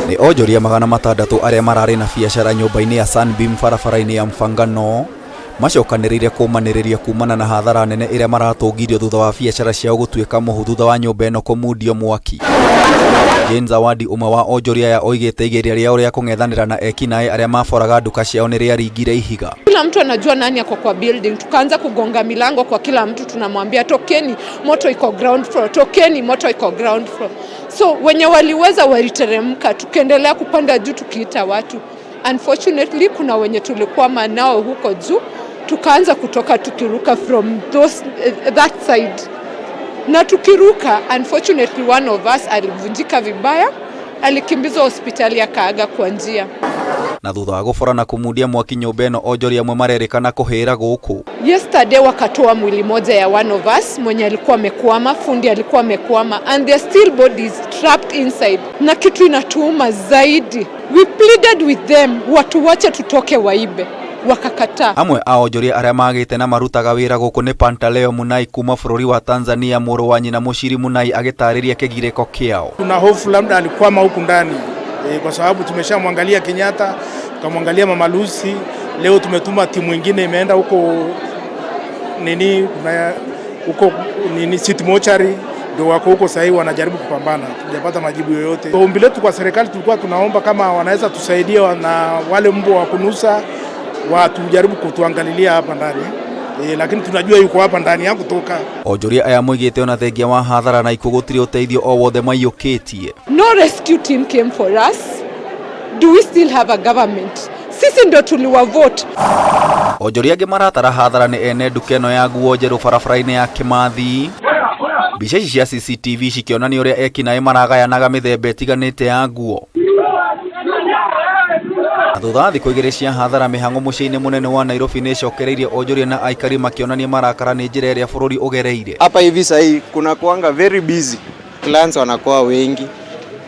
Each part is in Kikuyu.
Nĩ onjoria 600 arĩa mararĩ na biacara nyũmba-inĩ ya Sunbeam barabara-inĩ ya Mfangano macokanĩrĩire kũmanĩrĩria kumana na hathara nene ĩrĩa maratũngirio thutha wa biacara ciao gũtuĩka mũhu thutha wa nyũmba ĩno kũmundio mwaki. Jane Zawadi ũmwe wa onjoria aya oigĩte igeria rĩao rĩa kũng'ethanĩra na ekinaĩ arĩa maboraga nduka ciao nĩ rĩaringire ihiga. Kila mtu anajua nani ako kwa building. Tukaanza kugonga milango kwa kila mtu, tunamwambia tokeni, moto iko ground floor, tokeni, moto iko ground floor. So wenye waliweza waliteremka, tukaendelea kupanda juu tukiita watu. Unfortunately, kuna wenye tulikwama nao huko juu, tukaanza kutoka tukiruka from that side, na tukiruka, unfortunately one of us alivunjika vibaya, alikimbizwa hospitali akaaga kwa njia. Na thutha wa gũbora na kũmundia mwaki nyũmba ĩno, onjoria amwe marerĩkana kũhĩra gũkũ. Yesterday wakatoa mwili moja ya one of us mwenye alikuwa amekwama, fundi alikuwa amekwama, and there are still bodies trapped inside. Na kitu inatuuma zaidi, we pleaded with them watu wache tutoke waibe, wakakataa. Amwe a onjoria arĩa magĩte na marutaga wĩra gũkũ nĩ Pantaleo Munai kuma bũrũri wa Tanzania, mũrũ wa nyina Mũciri Munai agĩtarĩria kĩgirĩko kĩao. Tuna hofu labda alikwama huku ndani kwa sababu tumeshamwangalia Kenyatta, tukamwangalia Mama Lucy, leo tumetuma timu ingine imeenda huko nini, kuna huko nini City Mortuary ndio wako huko sahii wanajaribu kupambana, tujapata majibu yoyote. Ombi letu kwa serikali tulikuwa tunaomba kama wanaweza tusaidia na wale mbwa wa kunusa watujaribu kutuangalilia hapa ndani lakini tunajua yuko hapa ndani ya kutoka. Onjoria aya moigĩte ona thengia wa hathara na ikuũ gũtirĩ ũteithio o wothe maiyũkĩtie. No rescue team came for us. Do we still have a government? Sisi ndo tuliwa vote. Onjoria angĩ maratara hathara nĩ ene nduka ĩno ya nguo njerũ barabara-inĩ ya Kimathi. Mbica ici cia CCTV cikĩonania ũrĩa ekinaĩ maragayanaga mĩthemba ĩtiganĩte ya nguo. Na thutha wa thikũ 2 cia hathara, mĩhang'o mũciĩ-inĩ mũnene wa Nairobi nĩ ĩcokereirie onjoria na aikari makĩonania marakara nĩ njĩra ĩrĩa bũrũri ũgereire. Hapa hivi sahii kuna kuanga very busy, clients wanakuwa wengi,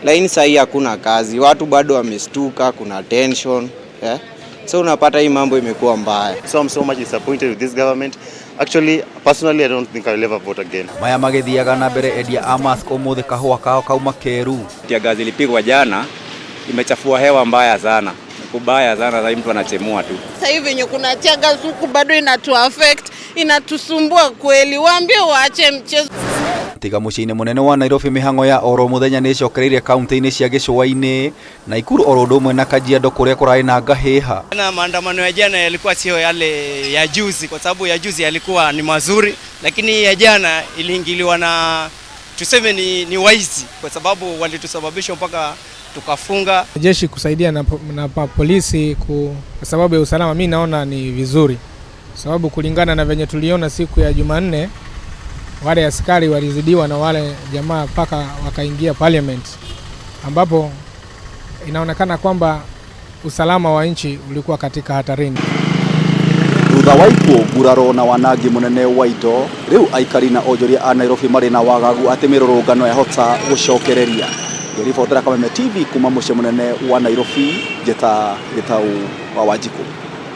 lakini sahii hakuna kazi, watu bado wamestuka, kuna tension yeah? So unapata hii mambo imekuwa mbaya. So I'm so much disappointed with this government. Actually, personally, I don't think I'll ever vote again. Maya magĩthiaga na mbere, endia a mask ũmũthĩ kahũa kao kauma keru. Tear gas ilipigwa jana, imechafua hewa mbaya sana, kubaya sana, sasa mtu anachemua tu. Sasa hivi venye kuna tear huku bado inatu affect, inatusumbua kweli. Waambie waache mchezo. Tiga mũciĩ-inĩ mũnene wa Nairobi, mĩhang'o ya oro mũthenya nĩ ĩcokereirie kaunti-inĩ cia gĩcũa-inĩ, Naikuru oro ũndũ ũmwe na Kajiado kũrĩa kũrarĩ na ngahĩha. Na maandamano ya jana yalikuwa sio yale ya juzi, kwa sababu ya juzi yalikuwa ni mazuri, lakini ya jana iliingiliwa na tuseme ni waizi, kwa sababu walitusababisha mpaka tukafunga. Jeshi kusaidia na polisi kwa sababu ya usalama, mi naona ni vizuri, sababu kulingana na venye tuliona siku ya Jumanne, wale askari walizidiwa na wale jamaa mpaka wakaingia parliament, ambapo inaonekana kwamba usalama wa nchi ulikuwa katika hatarini. Thutha wa ikuũ, nguraro na wanangi mũnene wa indo, rĩu aikari na onjoria a Nairobi marĩ na wagagu atĩ mĩrũrũngano yahota gũcokereria. Ngĩribotera Kameme TV kuma mũciĩ mũnene wa Nairobi, njĩta Gĩtau wa Wanjikũ.